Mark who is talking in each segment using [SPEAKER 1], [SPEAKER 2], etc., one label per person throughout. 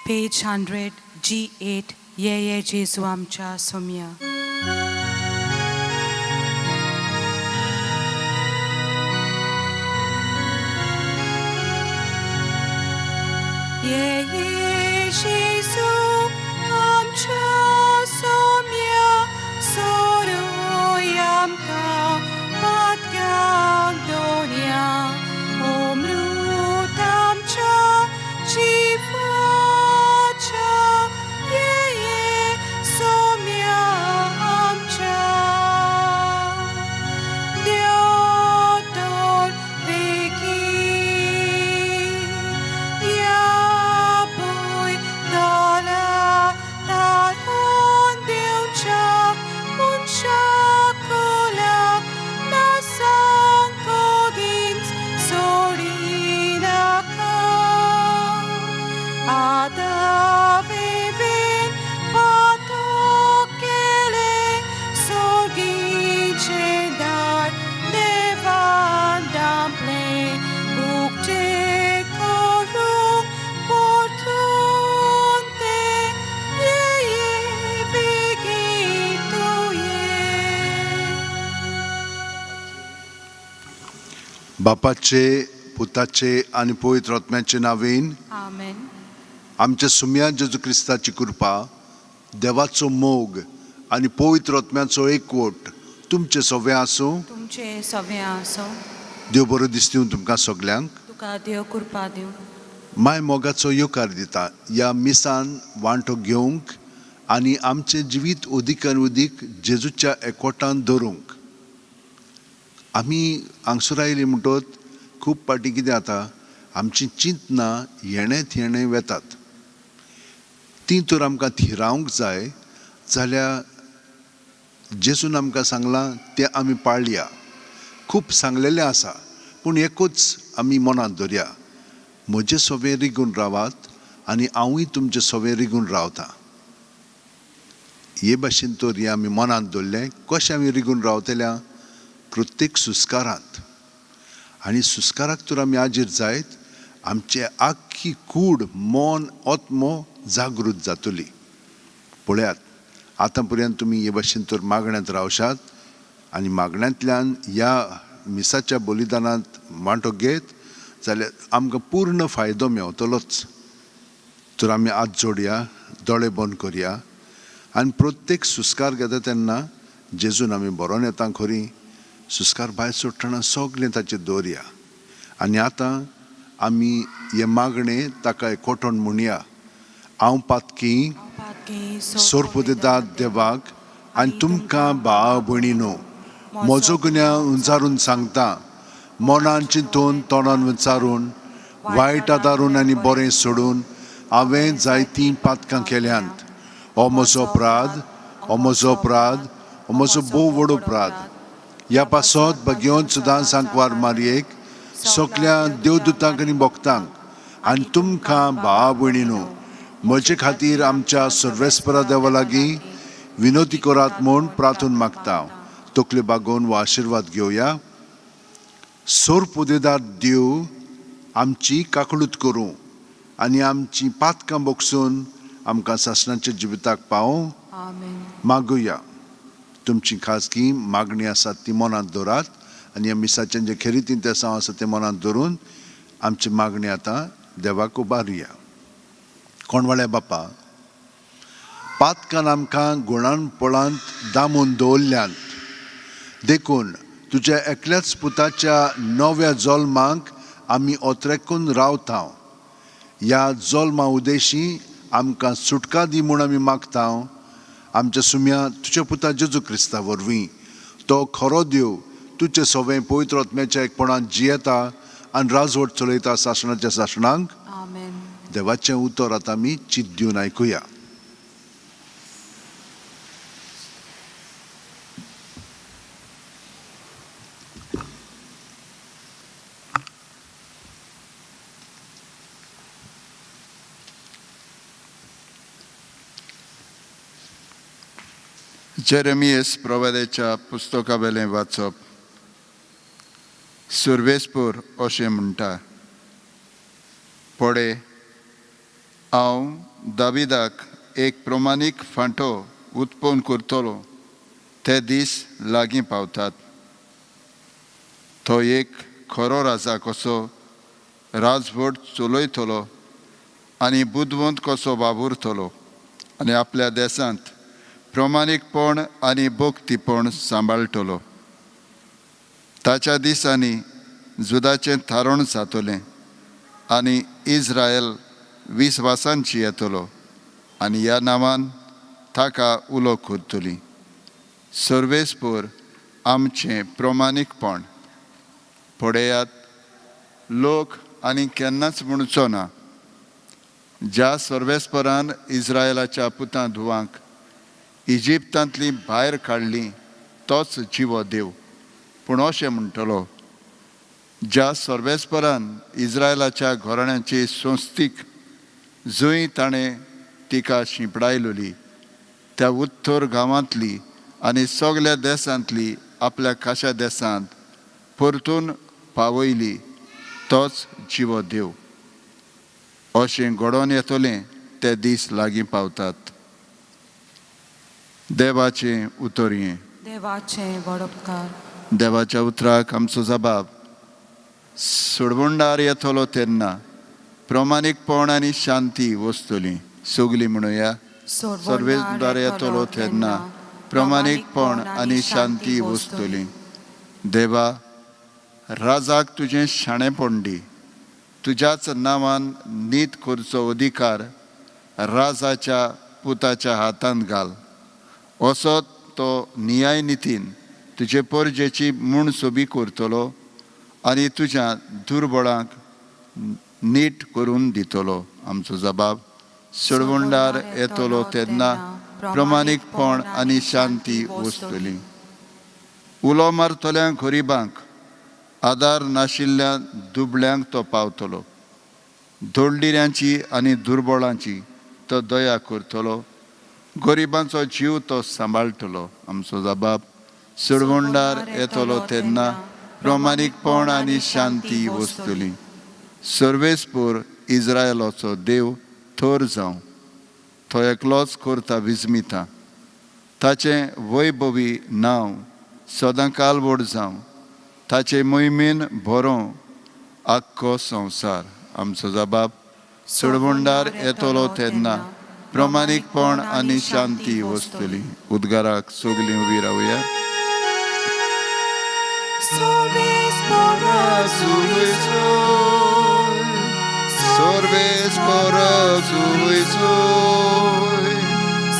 [SPEAKER 1] Page 100, G8, ये ये जेजू आमच्या सोम्या. ये ये जेजू आमच्या सोम्या, सोडूय आमकां पातक्यांक दोनया, अमृत आमच्या जिवाच्या, ये ये सोम्या आमच्या. देव बेगीन या भूंय तला तारून दिवच्या मनशा कुलाक नासांक कदींच सोडिनाका. आतां वेवेन पातक केलें, सर्गीचें दार देवान धांपलें, उक्तें करूंक परतून तें, ये ये बेगीन तूं ये.
[SPEAKER 2] बापाचे, पुताचे आनी पवित्र आत्म्याचे नांवेन.
[SPEAKER 1] आमेन.
[SPEAKER 2] आमच्या सुम्या जेजू क्रिस्ताची कृपा, देवाचो मोग आनी पवित्र आत्म्याचो एकवट तुमचे सगळें आसूं.
[SPEAKER 1] तुमचे सगळें आसूं.
[SPEAKER 2] देव बरो दिसता तुमकां सगल्यांक.
[SPEAKER 1] तुका देव कृपा दिवं.
[SPEAKER 2] माय मोगाचो येवकार दिता ह्या मिसान वांटो घेवंक आनी आमचें जिवीत उदीकान उदीक जेजूच्या एकवटान दवरूंक. आमी हांगसर आयली म्हणटत खूब फावटी कितें जाता, आमची चिंतनां येणें थेणें वेतात. ती तर आमकां थिरावंक जाय जाल्यार जेजून आमकां सांगलां तें आमी पाळया. खूब सांगलेलें आसा, पूण एकूच आमी मनांत दवरया, म्हजे सवे रिगून रावात आनी हांवूय तुमचे सवे रिगून रावता. हे भाशेन तर हें आमी मनांत दवरलें, कशें आमी रिगून रावतल्या? प्रत्येक सुस्कारांत. आनी सुस्काराक तर आमी आजीर जायत आमचे आख्खी कूड, मन, आत्मो जागृत जातली. पळयात, आतां पर्यंत तुमी हे भाशेन तर मागण्यांत रावशात आनी मागण्यांतल्यान ह्या मिसाच्या बलिदानांत वांटो घेत जाल्यार आमकां पूर्ण फायदो मेवतलोच. तर आमी हात जोडया, दोळे बंद करया आनी प्रत्येक सुस्कार घेता तेन्ना जेजून आमी बरोवन येता खरी, सुस्कार भायर सोडटना सगळें ताचेर दवरया. आनी आतां आमी हें मागणें ताका एकवटोन म्हणया. हांव पातकी सोरपुदेदाद देवाक आनी तुमकां भाव भयणीनो म्हजो गुन्यांव उंचारून सांगता. मनान चिंतून, तोंडान विचारून, वायट आदारून आनी बरें सोडून हांवें जायतीं पातकां केल्यांत. हो म्हजो अपराध, हो म्हजो अपराध, हो म्हजो भोव व्हड अपराध. ह्या पासत भगेवन सदां सांकवार मारयेक, सगल्या देवदूतांक आनी भक्तांक आनी तुमकां भाव भयणीनो म्हजे खातीर आमच्या सर्वेस्परा देवा लागीं विनोती करात म्हूण प्रार्थून मागता. तकल्यो बागोवन हो आशिर्वाद घेवया. सोरपुदेदार देव आमची काकळूत करूं आनी आमची पातकां बोगसून आमकां सासणाच्या जिविताक पावोवं.
[SPEAKER 1] आमेन.
[SPEAKER 2] मागुया. तुमची खाजगी मागणी आसात ती मनांत दवरात आनी ह्या मिसाचें जें खेरीत तेसांव आसा तें मनांत दवरून आमची मागणी आतां देवाक उबारुया. कोणवाळ्या बापा, पातकान आमकां गुणान पळांत दामून दवरल्यांत, देखून तुज्या एकल्याच पुताच्या नव्या जल्माक आमी ओतरेकून रावता. ह्या जल्मा उदेशी आमकां सुटका दी म्हूण आमी मागता. आमच्या सुम्या तुज्या पुता जेजू क्रिस्ता वरवीं. तो खरो देव, तुजे सवें पवित्र आत्म्याच्या एकपणान जियेता आनी राजवट चलयता सासणाच्या सासणांक.
[SPEAKER 1] आमेन.
[SPEAKER 2] देवाचें उतर आतां आमी चित दिवन आयकुया.
[SPEAKER 3] जेरेमियस प्रवाद्याच्या पुस्तकावेलें वाचप. सुर्वेसपूर अशें म्हणटा, पळे हांव दाविदाक एक प्रमाणीक फांटो उत्पन्न करतलो ते दीस लागीं पावतात. तो एक खरो राजा कसो राजवट चलयतलो आनी बुदवंत कसो वावुरतलो आनी आपल्या देशांत प्रमाणीकपण आनी भक्तीपण सांबाळटलो. ताच्या दिसांनी जुदाचें थारण जातलें आनी इज्रायल विस्वासांची येतलो आनी ह्या नांवान ताका उलो करतली. सर्वेस्पर आमचें प्रमाणीकपण. पळयात, लोक आनी केन्नाच म्हणचो ना, ज्या सर्वेस्परान इज्रायलाच्या पुतां धुवांक इजिप्तांतली भायर काडली तोच जिवो देव. पूण अशें म्हणटलो, ज्या सर्वेस्परान इज्रायलाच्या घराण्याची संस्थीक जंय ताणें तिका शिंपडायलोली त्या उत्तर गांवांतली आनी सगल्या देशांतली आपल्या खाशा देशांत परतून पावयली तोच जिवो देव. अशें घडोवन येतलें ते दीस लागीं पावतात. देवाचें उतर हें.
[SPEAKER 1] देवाचें वडपकार.
[SPEAKER 3] देवाच्या उतराक आमचो जबाब. सोडवणदार येतलो तेन्ना प्रमाणीकपण आनी शांती वसतली. सगली म्हणुया, सर्वेदार येतलो तेन्ना प्रमाणीकपण आनी शांती वसतली. देवा, राजाक तुजें शाणेपण दी. तुज्याच नांवान नीत करचो अधिकार राजाच्या पुताच्या हातांत घाल. असो तो नियाय नितीन तुजे परजेची म्हूण सोबी करतलो आनी तुज्या दुर्बळांक नीट करून दितलो. आमचो जबाब. सोडवणदार येतलो तेन्ना प्रमाणीकपण आनी शांती वसतली. उलो मारतल्या गरिबांक, आदार नाशिल्ल्या दुबळ्यांक तो पावतलो. दोळडिऱ्यांची आनी दुर्बळांची तो दया करतलो. गरिबांचो जीव तो सांबाळटलो. आमचो जबाब. सोडवणदार येतलो तेन्ना प्रमाणीकपण आनी शांती वसतली. सर्वेस्पर इज्रायलाचो देव थर जावं. तो एकलोच करता विस्मिता. ताचें वैभवी नांव सदांकाल व्हड जावं. ताचे मोहिमेन भरों आख्खो संवसार. आमचो जबाब. सोडवणदार येतलो तेन्ना प्रमाणीकपण आनी शांती वसतली. उद्गाराक सगलीं उबी रावया. सर्वेस्पराक जुय,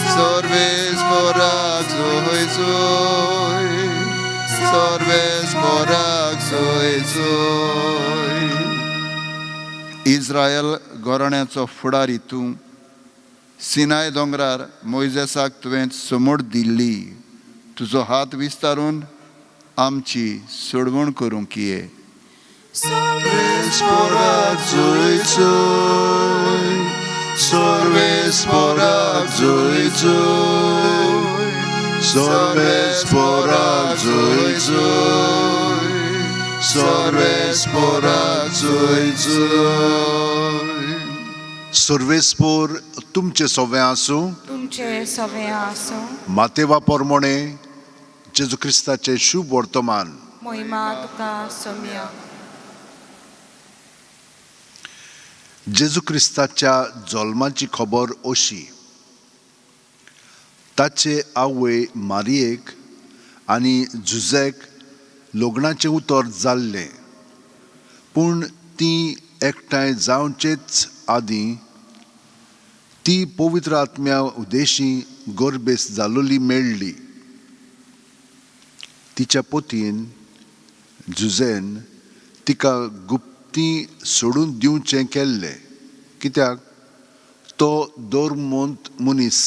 [SPEAKER 3] सर्वेस्पराक जुय जुय, सर्वेस्पराक जुय जुय. इज्रायल घराण्याचो फुडारी तूं. सिनाय दोंगरार मोयजेसाक तुवें समोड दिल्ली. तुजो हात विस्तारून आमची सोडवण करूंक ये.
[SPEAKER 2] सर्वेस्पराक जुय जुय, सर्वेस्पराक जुय जुय, सर्वेस्पराक जुय जुय, सर्वेस्पराक जुय जुय. सर्वेस्पोर तुमचे सवें आसूं.
[SPEAKER 1] तुमचे सवे आसूं.
[SPEAKER 2] मातेवा पोरमोणे जेजू क्रिस्ताचें शुभ वर्तमान.
[SPEAKER 1] मोहिमा तुका सोम्या.
[SPEAKER 2] जेजू क्रिस्ताच्या जल्माची खबर अशी. ताचे आवय मारियेक आनी जुझेक लग्नाचें उतर जाल्लें, पूण तीं एकठांय जावचेच आदीं ती पवित्र आत्म्या उदेशी गर्भेस जालोली मेळ्ळी. तिच्या पतीन जुझेन तिका गुप्ती सोडून दिवचें केल्लें, कित्याक तो धर्मवंत मनीस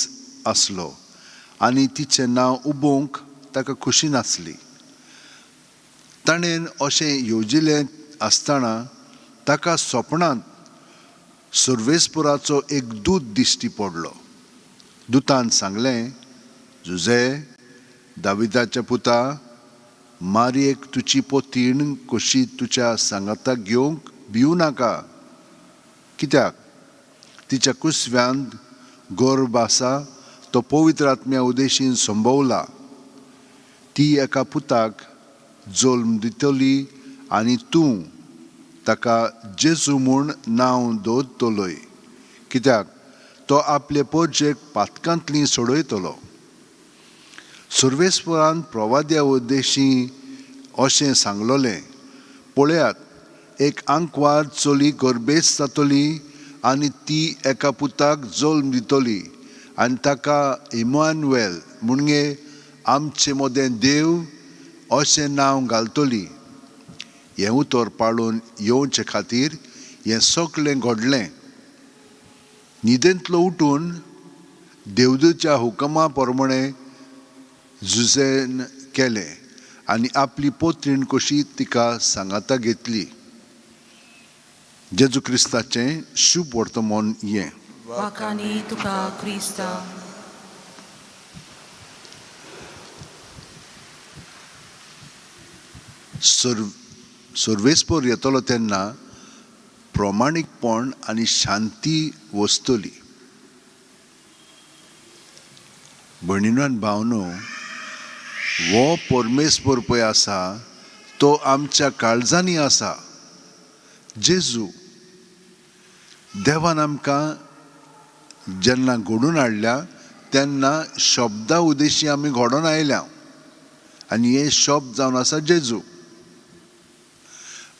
[SPEAKER 2] आसलो आनी तिचें नांव उबोवंक ताका खोशी नासली. ताणें अशें येवजिलें आसतना ताका सपनांत सर्वेस्पुराचो एक दूत दिश्टी पडलो. दुतान सांगलें, जुझे, दाविदाच्या पुता, मारयेक तुजी पोतीण कशी तुज्या सांगाताक घेवंक भिवू नाका, कित्याक तिच्या कुसव्यांत गर्भ आसा तो पवित्र आत्म्या उदेशीन संभवला. ती एका पुताक जल्म दितली आनी तूं ताका जेजू म्हूण नांव दवरतलोय, कित्याक तो आपले पोरजेक पातकांतली सोडयतलो. सर्वेस्परान प्रवाद्या उद्देशी अशें सांगलोलें, पळयात, एक आंकवार चली गर्भेस्त जातली आनी ती एका पुताक जल्म दितली आनी ताका इमानुएल म्हणजे आमचे मदें देव अशें नांव घालतली. हें उतर पाळून येवचे खातीर हें सगळें घडलें. न्हिदेंतलो उठून देवदूच्या हुकमा प्रमाणे जुझेन केलें आनी आपली पोत्रीण कशी तिका सांगाता घेतली. जेजू क्रिस्ताचें शुभ वर्तमान हें.
[SPEAKER 1] वाखाणी तुका क्रिस्ता.
[SPEAKER 2] सर्वेस्पर येतलो तेन्ना प्रमाणीकपण आनी शांती वसतली. भयणीनो आनी भावनो, हो परमेस्पर पळय आसा तो आमच्या काळजांनी आसा. जेजू देवान आमकां जेन्ना घडून हाडल्या तेन्ना शब्दा उदेशी आमी घडोवन आयल्या आनी हे शब्द जावन आसा जेजू.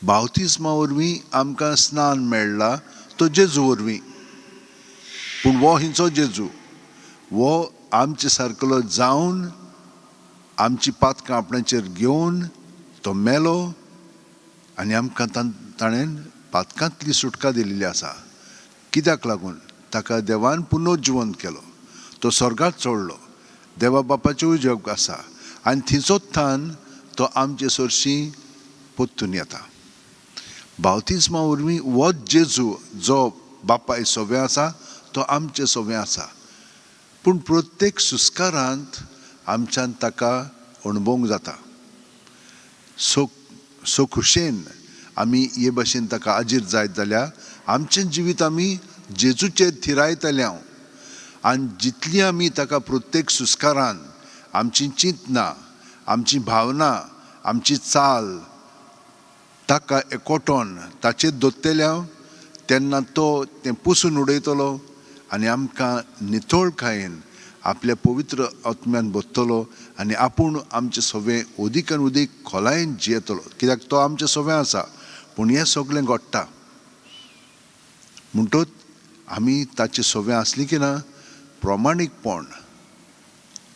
[SPEAKER 2] बावतिस्मा वरवीं आमकां स्नान मेळ्ळा तो जेजू वरवीं. पूण हो हिंचो जेजू हो आमचे सारकेलो जावन आमची पातकां आपणाचेर घेवन तो मेलो आनी आमकां ताणें पातकांतली सुटका दिल्ली आसा. कित्याक लागून ताका देवान पुनर्जिवंत केलो, तो स्वर्गात चडलो, देवा बापाचें उजग आसा आनी थंयचोच थान तो आमचे सरशी परतून येता. बावतिस्मा वरवीं हो जेजू जो बापाय सोवें आसा तो आमचे सोवें आसा. पूण प्रत्येक सुस्कारांत आमच्यान ताका अणभवंक जाता. सो खुशेन आमी हे भाशेन ताका आजीर जायत जाल्यार आमचें जिवीत आमी जेजूचेर थिरायतले हांव. आनी जितली आमी ताका प्रत्येक सुस्कारान आमची चिंतना, आमची भावना, आमची चाल ताका एकोटोन ताचेर दोत्तले हांव, तेन्ना तो तें पुसून उडयतलो आनी आमकां नितळकायेन आपल्या पवित्र आत्म्यान भरतलो आनी आपूण आमचें सगळें उदीकान उदीक खोलायेन जियेतलो, कित्याक तो आमचें सगळें आसा. पूण हें सगळें घडटा म्हणटच आमी ताचें सगळें आसली की ना प्रमाणीकपण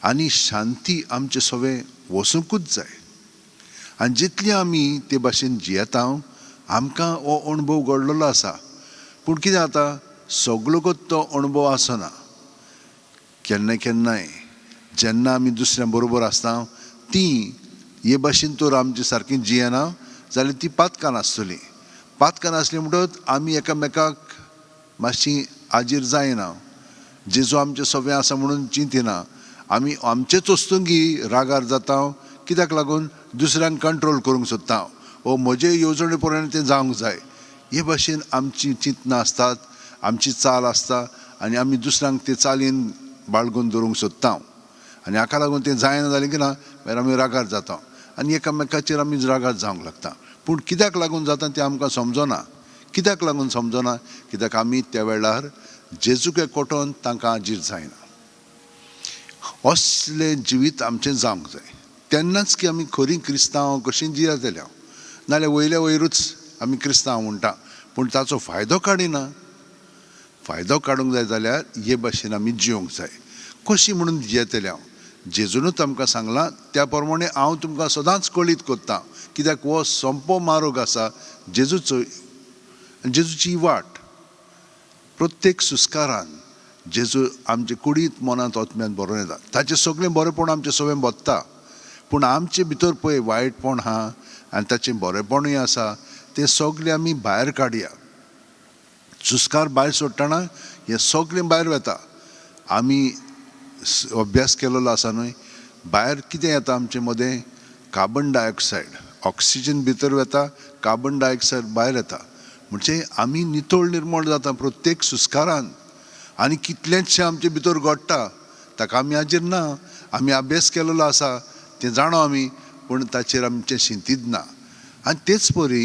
[SPEAKER 2] आनी शांती आमचें सगळें वसुंकूच जाय. आनी जितली आमी ते भाशेन जियेता आमकां हो अणभव घडलेलो आसा. पूण कितें जाता, सगळोकच तो अणभव आसना. केन्ना केन्नाय जेन्ना आमी दुसऱ्यां बरोबर आसता ती हे भाशेन तर आमचे सारकी जियेना जाल्यार ती पातकान आसतली. पातकान आसली म्हणटकच आमी एकामेकाक मातशी आजीर जायना, जेजू आमचें सगळें आसा म्हणून चिंतिना, आमी आमचेच वस्तुंगी रागार जाता. कित्याक लागून दुसऱ्यांक कंट्रोल करूंक सोदता, ओ म्हजे येवजणे प्रमाणे तें जावंक जाय. हे भाशेन आमची चिंतनां आसतात, आमची चाल आसता आनी आमी दुसऱ्यांक ते चालीन बाळगून दवरूंक सोदता आनी हाका लागून तें जायना जालें की ना मागीर आमी रागार जाता आनी एकामेकाचेर आमी रागार जावंक लागता. पूण कित्याक लागून जाता तें आमकां समजना. कित्याक लागून समजना, कित्याक आमी त्या वेळार जेजूक एकवटोन तांकां आजीर जायना. असलें जिवीत आमचें जावंक जाय, तेन्नाच की आमी खरी क्रिस्तांव कशीं जियेतले. नाजाल्यार वयल्या वयरूच आमी क्रिस्तांव म्हणटा पूण ताचो फायदो काडिना. फायदो काडूंक जाय जाल्यार हे भाशेन आमी जिवंक जाय. कशी म्हणून जियेतले हांव, जेजूनच आमकां सांगलां त्या प्रमाणे हांव तुमकां सदांच कळीत करता, कित्याक हो सोंपो मार्ग आसा जेजूचो, जेजूची वाट. प्रत्येक सुस्कारान जेजू आमचे कुडींत मनांत आत्म्यांत बरोवन येता. ताचें सगळें बरेंपण आमचें सगळें बदता, पूण आमचे भितर पळय वायटपण आहा आनी ताचें बरेंपणूय आसा, तें सगळें आमी भायर काडया. सुस्कार भायर सोडटना हें सगळें भायर वता. आमी अभ्यास केलेलो आसा न्हय, भायर कितें येता आमचे मदें, कार्बन डायऑक्सायड, ऑक्सिजन भितर वता, कार्बन डायऑक्सायड भायर येता. म्हणजे आमी नितळ निर्मळ जाता प्रत्येक सुस्कारान. आनी कितलेंचशें आमचे भितर घडटा ताका आमी हाजेर ना. आमी अभ्यास केलेलो आसा तें जाणो आमी, पूण ताचेर आमचें शिंतीद ना. आनी तेच परी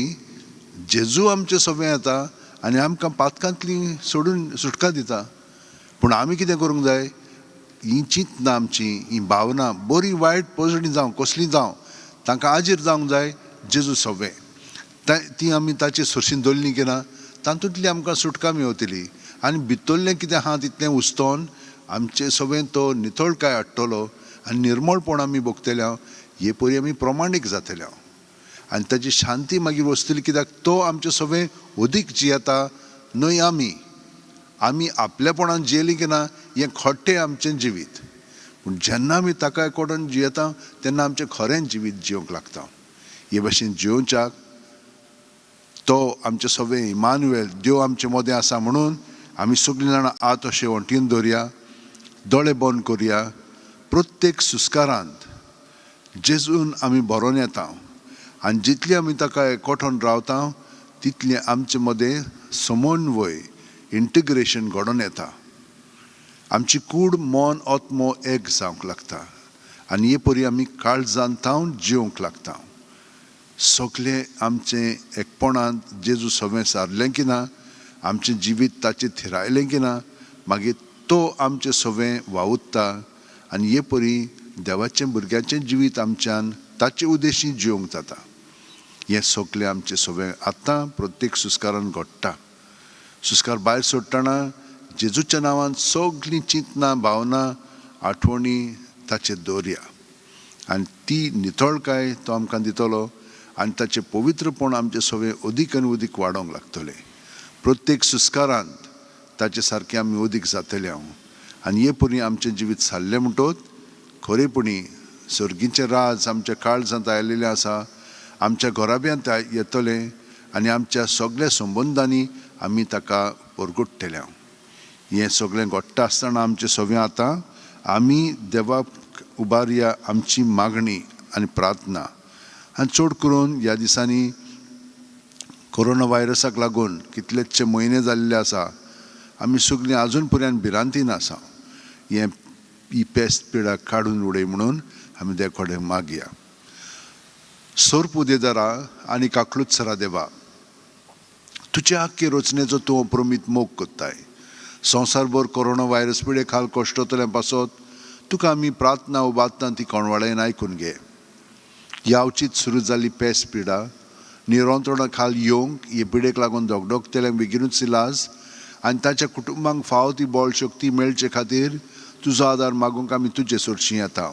[SPEAKER 2] जेजू आमचे सगळें येता आनी आमकां पातकांतली सोडून सुटका दिता. पूण आमी कितें करूंक जाय, ही चिंतना आमची, ही भावना बरी वायट पोजडी जावं कसली जावं तांकां आजीर जावंक जाय जेजू सगळें. ती आमी ताचे सोरशीन दवरली की ना तातूंतली आमकां सुटका मेवतली आनी भितरलें कितें आहा तितलें उस्तोन आमचें सगळें तो नितळकाय हाडटलो आनी निर्मळपण आमी भोगतले. हे परी आमी प्रमाणीक जातले आनी ताची शांती मागीर वसतली, कित्याक तो आमचें सगळें अदीक जियेता न्हय. आमी आमी आपलेपणान जियेली की ना हें खोट्टें आमचें जिवीत, पूण जेन्ना आमी ताका एकोडून जियेता तेन्ना आमचें खरें जिवीत जिवंक लागता. हे भाशेन जियोवच्याक तो आमचें सगळें इमानुएल देव आमचे मदें आसा म्हणून आमी सगळीं जाणां आत अशें वण्टीन दवरया, दोळे बंद करुया. प्रत्येक सुस्कारांत जेजून आमी भरोन येता आनी जितली आमी ताका एकवठोन रावता तितलें आमचे मदें समन्वय इंटिग्रेशन घडोवन येता. आमची कूड मन आत्मो एक जावंक लागता आनी हे परी आमी काळजान तावन जिवंक लागता. सगलें आमचें एकपणांत जेजू सगळें सारलें की ना, आमचें जिवीत ताचें थिरायलें की ना, मागीर तो आमचें सगळें वावुरता आनी हे परी देवाचें भुरग्याचें जिवीत आमच्यान ताचे उद्देशी जिवंक जाता. हें सगलें आमचें सगळें आतां प्रत्येक सुस्कारान घडटा. सुस्कार भायर सोडटना जेजूच्या नांवान सगळीं चिंतना भावना आठवणी ताचेर दवरया आनी ती नितळकाय तो आमकां दितलो आनी ताचें पवित्रपण आमचें सगळें अदीक आनी अदीक वाडोवंक लागतलें. प्रत्येक सुस्कारांत ताचे सारकें आमी अदीक जातले हांव आनी हे परी आमचें जिवीत सारलें म्हणटोच खरेपणी सर्गीचें राज आमच्या काळजांत आयिल्लें आसा, आमच्या घराब्यांत येतलें आनी आमच्या सगल्या संबंदांनी आमी ताका परगुट्टले. हें सगळें घडटा आसतना आमचें सगळें आतां आमी देवाक उबारया आमची मागणी आनी प्रार्थना. आनी चड करून ह्या दिसांनी कोरोना व्हायरसाक लागून कितलेचशे म्हयने जाल्ले आसा, आमी सगळीं आजून पर्यंत भिरांतीन आसा. हें ही पेस्त पिडा काडून उडय म्हणून आमी देवा कडेन मागया. सोर्प उदेदारा आनी काकलुत्सरा देवा, तुजे आख्खे रचनेचो तूं अप्रमीत मोग कोत्ताय. संवसारभर कोरोना व्हायरस पिडे खाल कश्टतल्या पासत तुका आमी प्रार्थना उबारतना ती कोणवाळ्यान आयकून घे. ह्या अवचीत सुरू जाल्ली पेस पिडा निरंत्रणा खाल येवंक हे पिडेक लागून धगधगतल्यांक बेगिनूच इलाज आनी ताच्या कुटुंबांक फावो ती बळ शक्ती मेळचे खातीर तुजो आदार मागूंक आमी तुजे सोरशीं येता.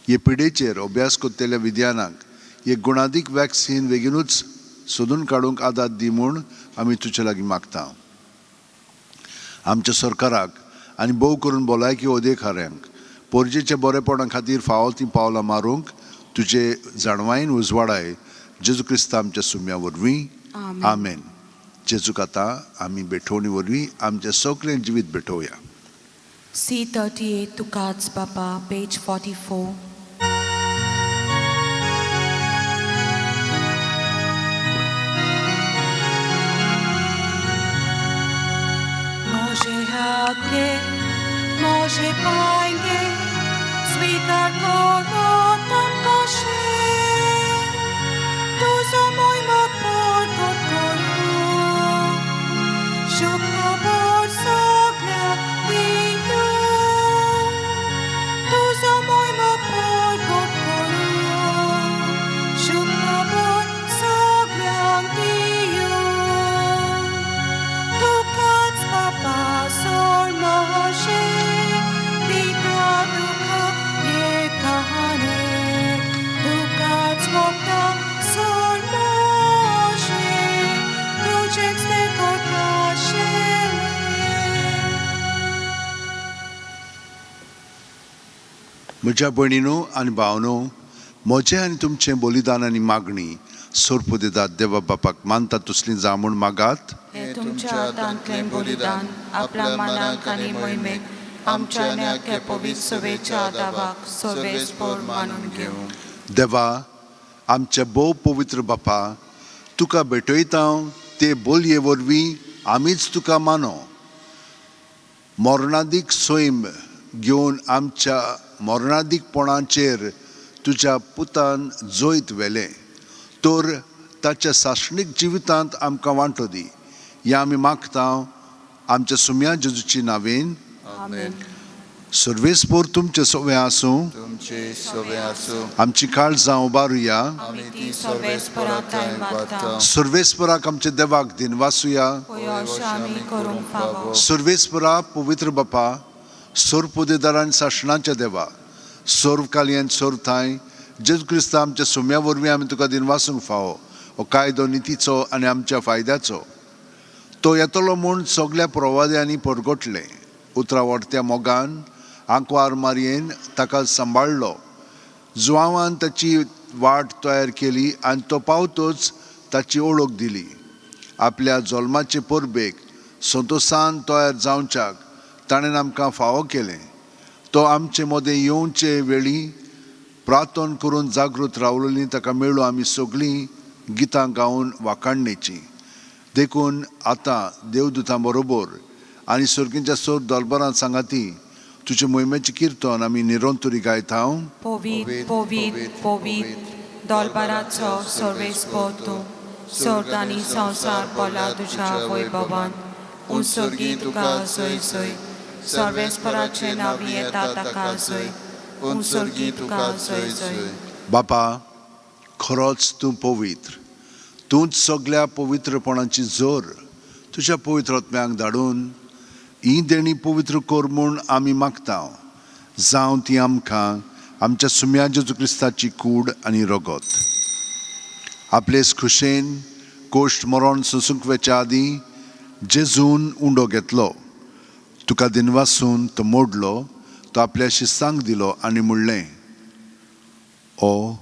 [SPEAKER 2] हे पिडेचेर अभ्यास करतल्या विज्ञानाक एक गुणादीक वॅक्सीन बेगिनूच सोदून काडूंक आदार दी म्हूण आमी तुजे लागीं मागता. आमच्या सरकाराक आनी भोव करून भलायकी अधिकाऱ्यांक पोरजेच्या बरेपणा खातीर फावो तीं पावलां मारूंक तुजे जाणवायेन उजवाडाय. जेजू क्रिस्ता आमच्या सुम्या वरवीं, आमेन. जेजूक आतां आमी भेटवणी वरवीं आमचें सगळें जिवीत भेटोवया.
[SPEAKER 1] C38 तुकाच बापा, पेज 44. Može hake, može pajge, स्वीकार करो तमकाशे, तुजो मोय परगट करो, शुभ खबर सगळ्यांक दियो, तुजो मोय परगट करो, शुभ खबर सगळ्यांक दियो, तुकाच बापा सोड म्हजें, दिता तुका एकाने, तुकाच वखदां सोड म्हजें, तुजेंच तें करताशिल्लें.
[SPEAKER 2] म्हज्या भयणीनो आनी भावनो, म्हजें आनी तुमचें बलिदान आनी मागणी सोर्प दितात देवा बापाक मानता तसली जावं म्हूण मागात.
[SPEAKER 1] हे तुमच्या हातांतलें बलिदान आपल्या मनाक आनी मोहिमेक आमच्या आनी आख्या पवित्र सभेच्या दावाक सर्वेस्पोर मानून घेवं.
[SPEAKER 2] देवा आमच्या भोव पवित्र बापा, तुका भेटयता ते बोलये वरवीं आमीच तुका मानो. मरणादीक सैम घेवन आमच्या मरणादीकपणाचेर तुज्या पुतान जैत व्हेलें, तर ताच्या सासणीक जिवितांत आमकां वांटो दी. ह्या आमी मागता आमच्या सुम्या जेजूची नावेन.
[SPEAKER 1] आमेन.
[SPEAKER 2] सर्वेस्पोर तुमचें सगळें आसूं.
[SPEAKER 3] तुमचे सवे आसूं.
[SPEAKER 2] आमची काळजां उबारुया.
[SPEAKER 3] आमी ती सर्वेस्परा थंय वाडटा.
[SPEAKER 2] सर्वेस्पराक आमच्या देवाक दिनवासुया.
[SPEAKER 1] पळय अशें आमी करूंक फावो.
[SPEAKER 2] सर्वेस्परा, पवित्र बापा, सर्व आनी सासणाच्या देवा, सर्व कालयन सर्व थांय जेजू क्रिस्ता आमच्या सुम्या वरवीं आमी तुका दिनवासूंक फावो. हो कायदो नितीचो आनी आमच्या फायद्याचो. तो येतलो म्हूण सगल्या प्रवाद्यांनी परगटलें. उतरां व्हरत्या मोगान आंकवार मारयेन ताका सांबाळ्ळो. जुवांवान ताची वाट तयार केली आनी तो पावतोच ताची ओळख दिली. आपल्या जल्माचे परबेक संतोसान तयार जावच्याक ताणें आमकां फावो केलें. तो आमचे मदें येवचे वेळी प्रार्थन करून जागृत रावलेली ताका मेळूं आमी सगळीं गितां गावन वाखाणणेचीं. देखून आतां देवदूतां बरोबर आनी सर्गींच्या सोर दलबरांत सांगाती तुजे मोहिमेचें किर्तन आमी निरंतरी गायता.
[SPEAKER 1] पवीत पवीत पवीत दोलबाराचो सर्वेस्पोर तूं, सर्ग आनी संवसार भरला तुज्या वैभवान. उंसर्गी तुका जय जय. सर्वेस्पराचे नांवी येता ताका जय. उंसर्गी तुका जय जय.
[SPEAKER 2] बापा, खरोच तूं पवित्र, तूंच सगल्या पवित्रपणाची जोर. तुज्या पवित्र आत्म्यांक धाडून ही देणी पवित्र कर म्हूण आमी मागता. जावं ती आमकां आमच्या सुम्या जेजू क्रिस्ताची कूड आनी रगत. आपलेच खुशेन कोश्ट मरण सोसूंक वेच्या आदीं जेजून उंडो घेतलो, तुका दिनवासून तो मोडलो, तो आपल्या शिस्तांक दिलो आनी म्हणलें, ओ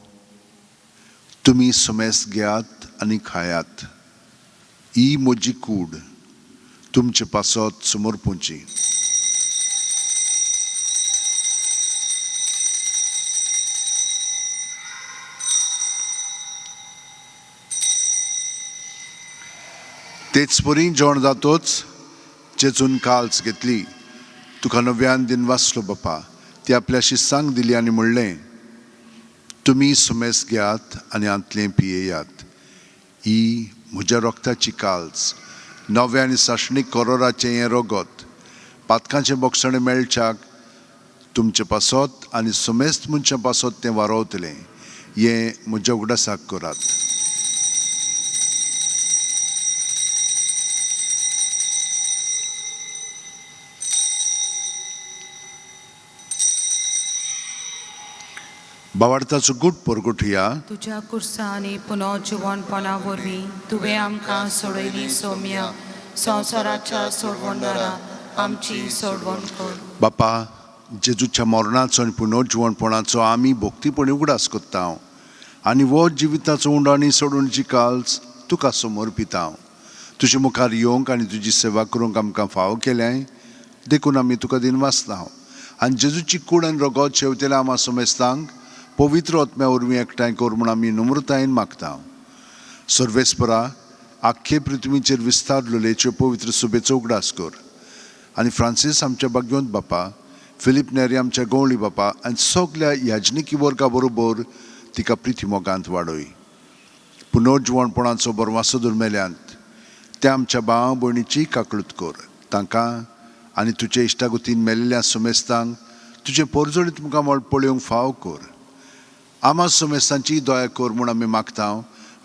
[SPEAKER 2] तुमी सुमेस घेयात आनी खायात. ही म्हजी कूड तुमचे पासत समर्पूंची. तेच परी जेवण जातोच जेजून काल्स घेतली, तुका नव्यान दिन वाचलो बापा, ती आपल्या शिस्तांक दिली आनी म्हणलें, तुमी सुमेस घेयात आनी हांतलें पियेयात. ही म्हज्या रोगताची काल्स, नव्या आनी सासणीक करोराचें हें रगत, पातकांचें बोगसणें मेळच्याक तुमचे पासत आनी सुमेस्त मनशां पासत तें वारोवतलें. हें म्हज्या उगडासाक करात. बावार्थाचो गूट परगटुया.
[SPEAKER 1] तुज्या कुर्सा आनी पुनर्जिवनपणा वरवीं तुवें आमकां सोडयली सोम्या, संवसाराच्या सोडवणदारा आमची सोडवण कर.
[SPEAKER 2] बापा, जेजूच्या मरणाचो आनी पुनर्जिवणपणाचो आमी भक्तीपणी उगडास करता आनी हो जिविताचो उंडो आनी सोडूनची काल्स तुका समर्पिता. तुजे मुखार येवंक आनी तुजी सेवा करूंक आमकां फावो केल्याय देखून आमी तुका दिनवासता. आनी जेजूची कूड आनी रगत शेवतेल्या आमा समेस्तांक पवित्र आत्म्या वरवीं एकठांय कर म्हूण आमी नम्रतायेन मागता. सर्वेस्परा, आख्खे पृथ्वीचेर विस्तारलेलेच्यो पवित्र सुबेचो उगडास कर आनी फ्रांसीस आमच्या बाग्योंत बापा, फिलीप नेरी आमच्या गवळी बापा आनी सगल्या याजनिकी वर्गा बरोबर तिका प्रिती मोगांत वाडय. पुनर्जिवणपणाचो बरवासो दुर्मेल्यांत त्या आमच्या भाव भयणीची काकळूत कर. तांकां आनी तुजे इश्टागतीन मेल्ल्या सुमेस्तांक तुजें पोरजोळीत मुखामळ पळोवंक फाव कर. आमा सुमेस्तांची दया कर म्हूण आमी मागता.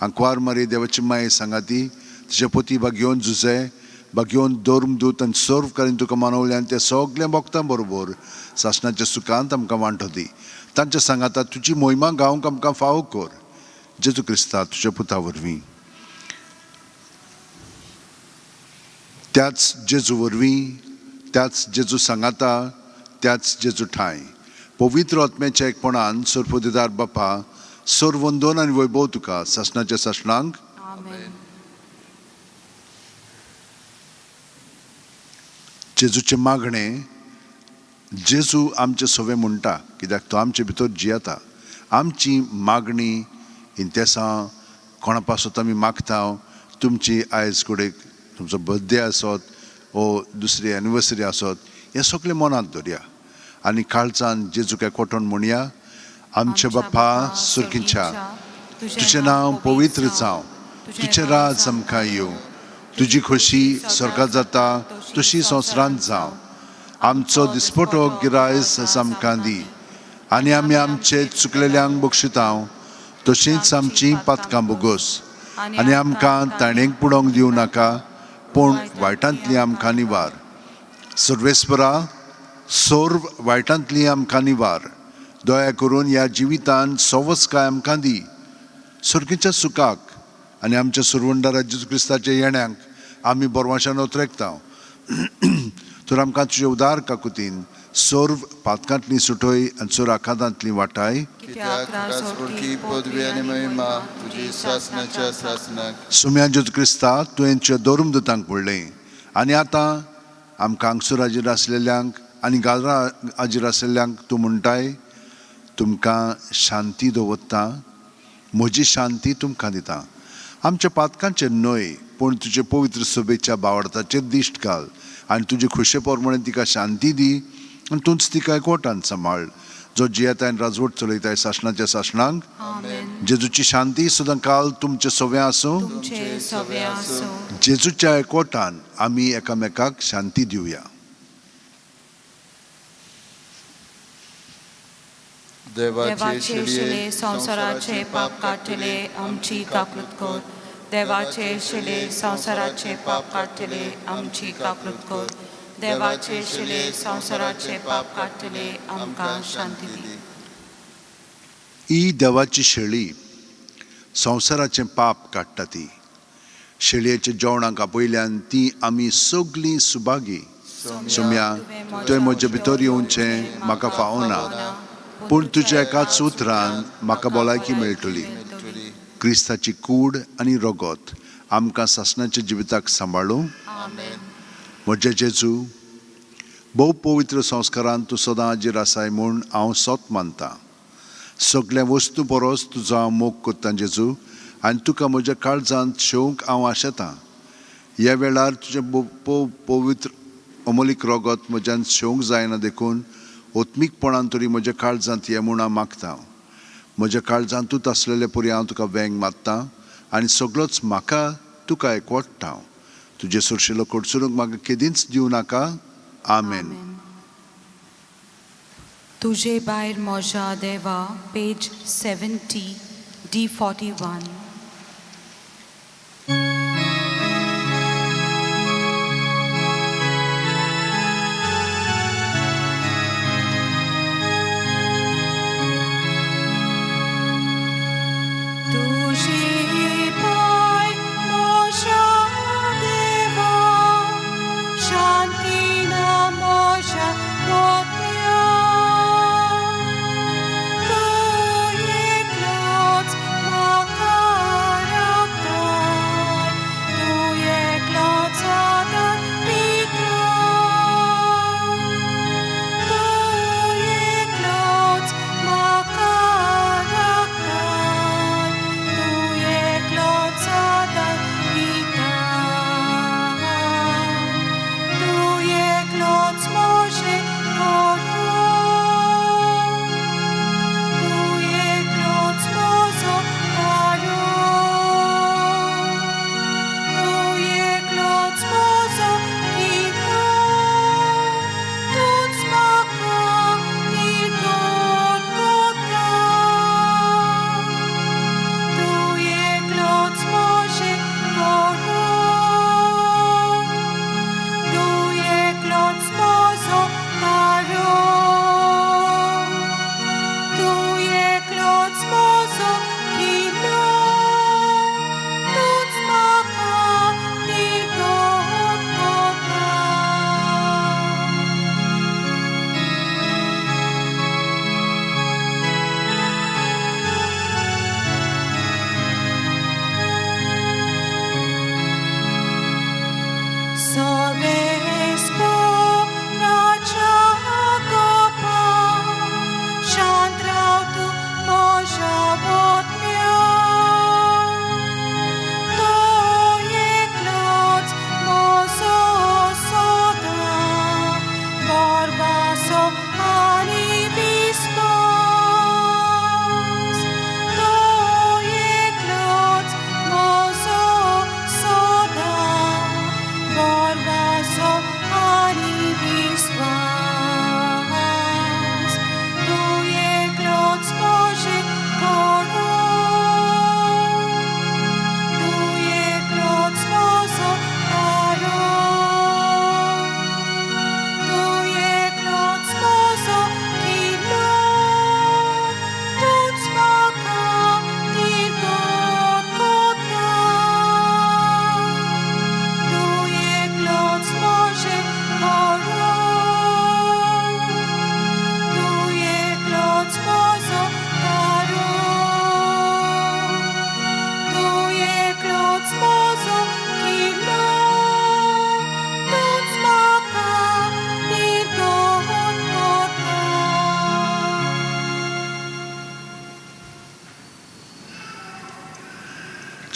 [SPEAKER 2] आंकवार मारी देवाची माये सांगाती तुजे पोती बागयोवन जुजे बागयोवन धर्मदूत आनी सर्व कालीन तुका मानवल्यान त्या सगल्या भक्तां बरोबर सासणाच्या सुखांत आमकां वांटो दी. तांच्या सांगाता तुजी मोहिमा गावंक आमकां फावो कर. जेजू क्रिस्ता तुज्या पुता वरवीं, त्याच जेजू वरवीं, त्याच जेजू सांगाता, त्याच जेजू ठांय पवित्र आत्म्याच्या एकपणान सरपोदेदार बापा, सर्वंदन आनी वैभव तुका सासणाच्या सासणांक.
[SPEAKER 1] आमेन.
[SPEAKER 2] जेजूचें मागणें. जेजू आमचें सवे म्हणटा कित्याक तो आमचे भितर जियेता. आमची मागणी इंतेसां कोणा पासत आमी मागता, तुमची आयज कडेक तुमचो बर्थडे आसत वो दुसरी एनिवर्सरी आसत, हें सगळें मनांत दवरया आनी काळजान जेजूक एकवटून म्हणया, आमच्या बापा सुर्गीच्या, तुजें नांव पवित्र जावं, तुजें राज आमकां येवं, तुजी खोशी स्वर्गात जाता तशी संवसारांत जावं. आमचो दिसपटो गिरायस आमकां दी आनी आमी आमचे चुकलेल्यांक बक्षितां तशींच आमचीं पातकां बोगोस आनी आमकां ताणेक पुडोवंक दिवं नाका, पूण वायटांतली आमकां निवार. सर्वेस्परा, सर्व वायटांतली आमकां निवार. दया करून ह्या जिवितान सवस्काय आमकां दी. सर्गीच्या सुखाक आनी आमच्या सुरवंडारा जेजू क्रिस्ताच्या येण्याक आमी बरवाशान ओतरेकता. तर आमकां तुजे उदार काकुतीन सर्व पातकांतली सुटय आनी सर्व आखातांतली वाटाय.
[SPEAKER 3] कित्याक राजवडकी पदवी आनी महिमा तुजी सासणाच्या सासणाक.
[SPEAKER 2] सुम्या जेजू क्रिस्ता, तुवें तुज्या धर्मदूतांक म्हणलें आनी आतां आमकां हांगसर हाजीर आसलेल्यांक आनी गाजरा हाजीर आसलेल्यांक तूं म्हणटाय, तुमकां शांती दवरता, म्हजी शांती तुमकां दिता. आमच्या पातकांचेर न्हय पूण तुजे पवित्र सभेच्या बावडताचेर दिश्ट घाल आनी तुजे खुशे प्रमाणे तिका शांती दी आनी तूंच तिका एकवटान सांबाळ, जो जियेता आनी राजवट चलयताय सासणाच्या सासणांक.
[SPEAKER 1] आमेन.
[SPEAKER 2] जेजूची शांती सदां काल तुमचे सव्या आसूं.
[SPEAKER 1] तुमचे सवे आसूं.
[SPEAKER 2] जेजूच्या एकवटान आमी एकामेकाक शांती दिवया.
[SPEAKER 1] देवाचे शिले संवसाराचे पाप काडटले, आमची काकूत कर. देवाचे शिले संवसाराचे पाप काडटले, आमची काकूत कर. देवाचे शिले संवसाराचे पाप काडटले, आमकां शांती दी.
[SPEAKER 2] ही देवाची शेळी संवसाराचें पाप काडटा. ती शेळयेच्या जेवणाक आपयल्यान ती आमी सगलीं सुभागी. सोम्या, तुवें म्हजे भितर येवचें म्हाका फावना, पूण तुज्या एकाच उतरान म्हाका भलायकी मेळटली. क्रिस्ताची कूड आनी रगत आमकां सासणाच्या जिविताक सांबाळूं.
[SPEAKER 1] आमेन.
[SPEAKER 2] म्हजे जेजू, भोव पवित्र संस्कारान तूं सदां हाजीर आसाय म्हूण हांव सत मानतां. सगल्या वस्तू परस तुजो हांव मोग करतां जेजू, आनी तुका म्हज्या काळजांत शेवंक हांव आशेतां. ह्या वेळार तुजें पवित्र अमोलीक रगत म्हज्यान शेवंक जायना, देखून ओत्मीकपणान तरी म्हज्या काळजांत ये म्हूण हांव मागतां. म्हज्या काळजांतूच आसलेले परी हांव तुका वेंग मारतां आनी सगळोच म्हाका तुका एकवटता. तुजे सुरशिलो कडसरूंक म्हाका केदींच दिवं नाका. आमेन.
[SPEAKER 1] तुजे भायर म्हज्या देवा, पेज 70, D41. तुझे पाय म्हज्या देवा, शांती ना म्हज्या मोत्या. तूं एकलोच म्हाका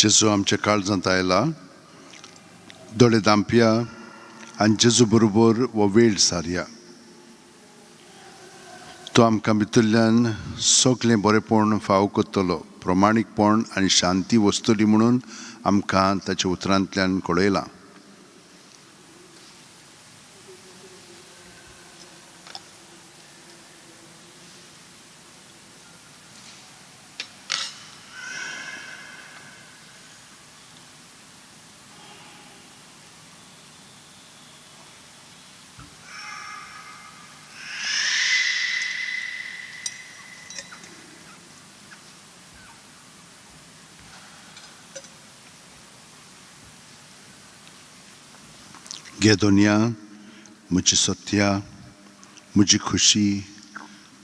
[SPEAKER 2] जेजू आमच्या काळजांत आयला. दोळे दांपया आनी जेजू बरोबर हो वेळ सारया. तो आमकां भितरल्यान सगळें बरेपण फावो करतलो, प्रमाणीकपण आनी शांती वसतली म्हणून आमकां ताच्या उतरांतल्यान कळयलां. घे दोनया म्हजी सत्या, म्हजी खुशी,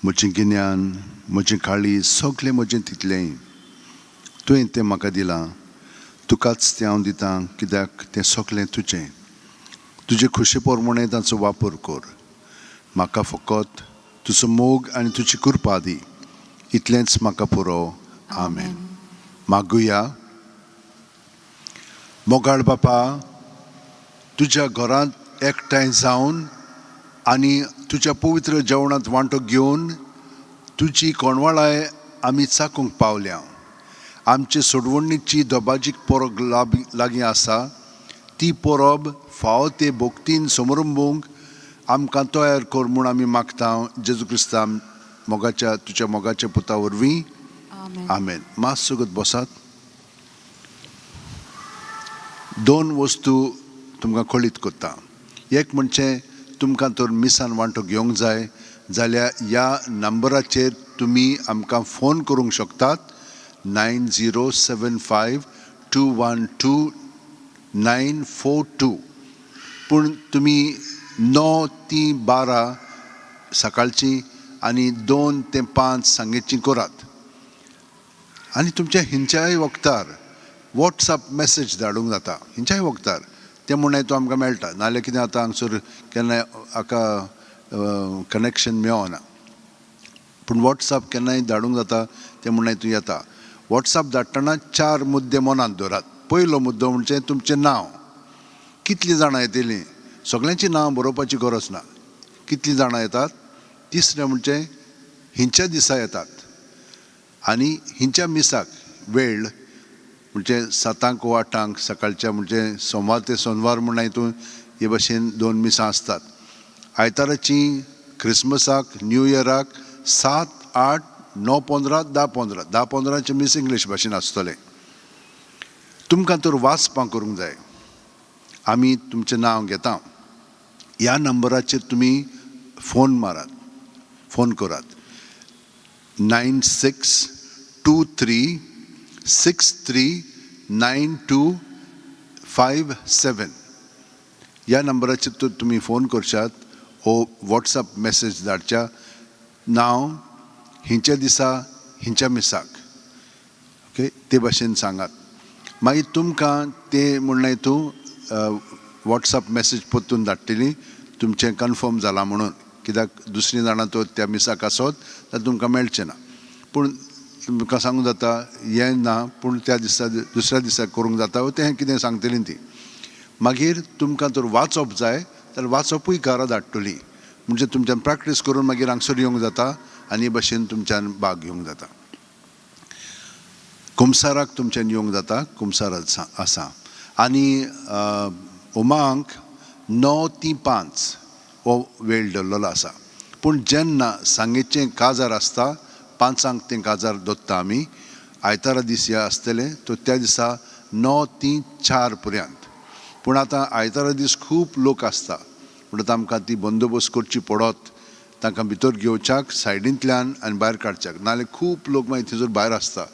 [SPEAKER 2] म्हजें गिन्यान, म्हजें काळीज, सगळें म्हजें तितलेंय तुवें तें म्हाका दिलां. तुकाच तें हांव दितां, कित्याक तें सगळें तुजें. तुजे खुशे प्रमाणें ताचो वापर कर. म्हाका फकत तुजो मोग आनी तुजी कृपा दी, इतलेंच म्हाका पुरो. आमेन. मागुया. मोगाळ बापा, तुज्या घरांत एकठांय जावन आनी तुज्या पवित्र जेवणांत वांटो घेवन तुजी कोणवाळाय आमी चाकूंक पावल्या. आमचे सोडवणीची दबाजीक परब लागीं आसा. ती परब फावो ते भक्तीन समरंबूंक आमकां तयार कर म्हूण आमी मागता, जेजू क्रिस्तां मोगाच्या तुज्या मोगाच्या पुता वरवीं.
[SPEAKER 1] आमेन.
[SPEAKER 2] आमेन. मातसो बसात. दोन वस्तू तुमकां कळीत करता. एक म्हणजे तुमकां तर मिसान वांटो घेवंक जाय जाल्यार ह्या नंबराचेर तुमी आमकां फोन करूंक शकतात, 9075212942. पूण तुमी 9 ते 12 सकाळची आनी 2 ते 5 सांगेची करात आनी तुमच्या हिंच्याय वखदार वॉट्सअप मॅसेज धाडूंक जाता. हिंच्याय वखदार तें म्हणून तो आमकां मेळटा. नाल्यार कितें जाता, हांगसर केन्नाय हाका कनेक्शन मेळना. पूण वॉट्सअप केन्नाय धाडूंक जाता, तें म्हणून तूं येता. वॉट्सअप धाडटना 4 मुद्दे मनांत दवरात. पयलो मुद्दो म्हणजे तुमचें नांव, कितलीं जाणां येतलीं, सगल्यांचीं नांव बरोवपाची गरज ना, कितलीं जाणां येतात. तिसरें म्हणजे हिंच्या दिसा येतात आनी हिंच्या मिसाक वेळ म्हणजे 7 वो 8 सकाळच्या, म्हणजे सोमवार ते सोनवार म्हूण हितून हे भशेन 2 मिसां आसतात. आयताराची क्रिसमसाक, न्यू इयराक 7, 8, 9, 15, 10, 15, 10, 15चें मीस इंग्लीश भाशेन आसतलें. तुमकां तर वाचपां करूंक जाय, आमी तुमचें नांव घेता. ह्या नंबराचेर तुमी फोन मारात, फोन करात, 9623639257. ह्या नंबराचेर तर तुमी फोन करशात ओ वॉट्सअप मॅसेज धाडच्या, नांव, हिंच्या दिसा हिंच्या मिसाक, ओके, ते भाशेन सांगात. मागीर तुमकां ते म्हणलें तूं वॉट्सअप मॅसेज परतून धाडटली तुमचें कन्फर्म जालां म्हणून, कित्याक दुसरीं जाणां तर त्या मिसाक आसत जाल्यार तुमकां मेळचें ना. पूण तुमकां सांगूंक जाता हें ना, पूण त्या दिसा दुसऱ्या दिसा करूंक जाता वो तें कितें सांगतलीं ती. मागीर तुमकां तर वाचप जाय जाल्यार वाचपूय घरा धाडटली, म्हणजे तुमच्यान प्रॅक्टीस करून मागीर हांगसर येवंक जाता आनी हे भशेन तुमच्यान भाग घेवंक जाता. कुमसाराक तुमच्यान येवंक जाता, कुमसार आसा. आनी उमांक 9 ते 5 हो वेळ दवरलेलो आसा. पूण जेन्ना सांगेचें काजार आसता, 5 तें काजार दवरता आमी, आयतारा दीस हे आसतले तर त्या दिसा 9 ते 4 पर्यंत. पूण आतां आयतारा दीस खूब लोक आसता, म्हणटकच आमकां ती बंदोबस्त करची पडत, तांकां भितर घेवच्याक सायडींतल्यान आनी भायर काडच्याक, नाल्यार खूब लोक मागीर थंयसर भायर आसता.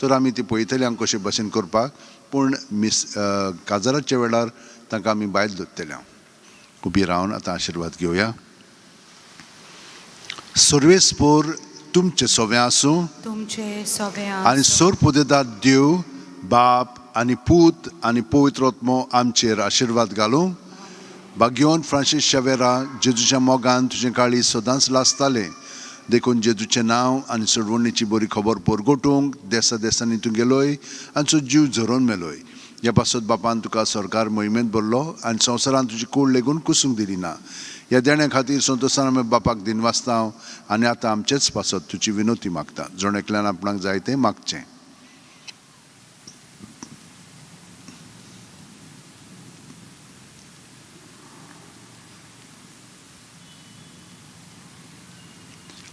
[SPEAKER 2] तर आमी ती पळयतले आमी कशे भशेन करपाक, पूण मिस काजाराच्या वेळार तांकां आमी भायर दवरतले. उबी रावन आतां आशिर्वाद घेवया. सर्वेस्पोर तुमचें सोवें आसूं,
[SPEAKER 1] तुमचे सोबे
[SPEAKER 2] आनी
[SPEAKER 1] आसूं.
[SPEAKER 2] सोरपुदेदात देव बाप आनी पूत आनी पवित्र आत्मो आमचेर आशिर्वाद घालूं. भाग्योन फ्रांसीस शेवेरा, जेजूच्या मोगान तुजें काळीज सदांच लासतालें. देखून जेजूचें नांव आनी सोडवणीची बरी खबर परगटूंक देसा देसांनी तूं गेलोय आनी तुजो जीव झरोवन मेलोय. ह्या पासत बापान तुका सरकार मोहिमेंत भरलो आनी संवसारांत तुजी कूड लेगून कुसूंक दिली ना. ह्या देण्या खातीर संतोशान आमी बापाक दिनवासता आनी आतां आमचेच पासत तुजी विनवती मागता. जण एकल्यान आपणाक जाय तें मागचें.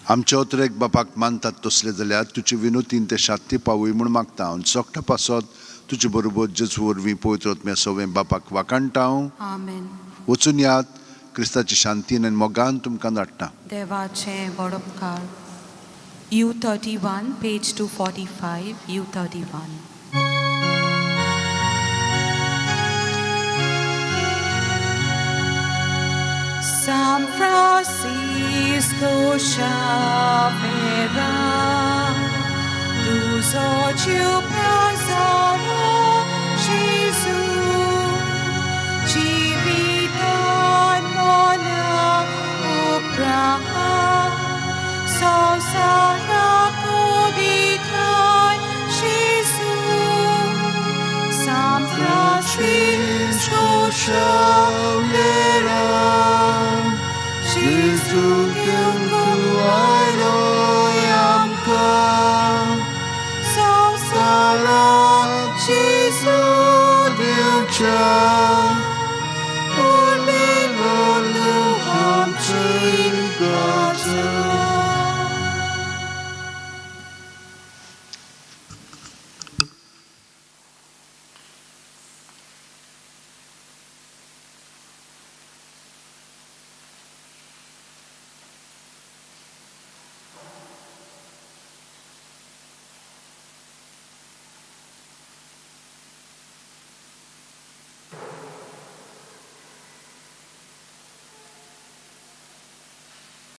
[SPEAKER 2] आमचे अत्रेक बापाक मानतात तसले जाल्यार तुजे विनोतीन ते शांती पावय म्हूण मागता आनी सोकटा पासत तुजे बरोबर जेजू वरवीं पवित्र आत्म्या सवें बापाक वाखाणटा हांव.
[SPEAKER 1] आमेन.
[SPEAKER 2] वचून यात, क्रिस्ताची शांतीन आनी मोगान तुमकां धाडटा.
[SPEAKER 1] देवाचें व्हड उपकार. U31, page 245, U31. San Francisco Xavier, dos ódio passaram Jesus, Civitan mona upra, Sosara kuditan Jesus, San Francisco Xavier, Jesus Sosara Jesus.